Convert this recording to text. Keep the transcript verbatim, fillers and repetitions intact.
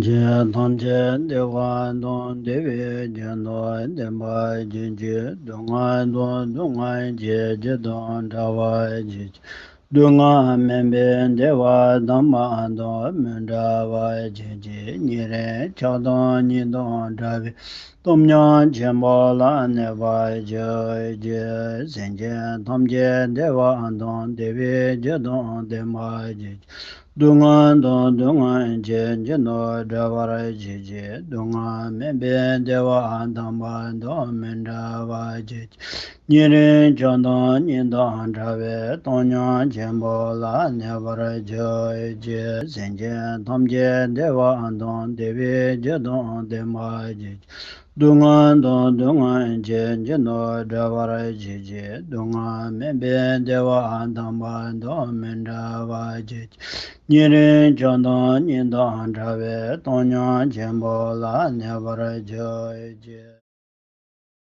ཅན་ཐམས་ཅད་བདེ་བ་དང་བདེ་བའི་རྒྱུ་དང་ལྡན་པར་གྱུར་ཅིག་སྡུག་བསྔལ་དང་སྡུག་བསྔལ་གྱི་རྒྱུ་དང་བྲལ་བར་གྱུར་ཅིག་སྡུག་བསྔལ་མེད་པའི་བདེ་བ་དམ་པ་དང་མི་འབྲལ་བར་གྱུར་ཅིག་ཉེ་རིང་ཆགས་སྡང་གཉིས་དང་བྲལ་བའི་སྟོབས་ཉག་ཆེན་པོ་ལ་གནས་པར་གྱུར་ཅིག་སེམས་ཅན་ཐམས་ཅད་བདེ་བ་དང་བདེ་བའི་རྒྱུ་དང་ལྡན་པར་གྱུར་ཅིག་སྡུག་བསྔལ་དང་སྡུག་བསྔལ་གྱི་རྒྱུ་དང་བྲལ་བར་གྱུར་ཅིག་སྡུག་བསྔལ་མེད་པའི་བདེ་བ་དམ་པ་དང་མི་འབྲལ་བར་གྱུར་ཅིག་ཉེ་རིང་ཆགས་སྡང་གཉིས་དང་བྲལ་བའི་སྟོབས་ཉག་ཆེན་པོ་ལ་གནས་པར་གྱུར་ཅིག་སེམས་ཅན་ཐམས་ཅད་བདེ་བ་དང་བདེ་བའི་རྒྱུ་དང་ལྡན་པར་གྱུར་ཅིག་སྡུག་བསྔལ་དང་སྡུག་བསྔལ་གྱི་རྒྱུ་དང་བྲལ་བར་གྱུར་ཅིག་སྡུག་བསྔལ་མེད་པའི་བདེ་བ་དམ་པ་དང་མི་འབྲལ་བར་གྱུར་ཅིག་ཉེ་རིང་ཆགས་སྡང་གཉིས་དང་བྲལ་བའི་སྟོབས་ཉག་ཆེན་པོ་ལ་གནས་པར་གྱུར་ཅིག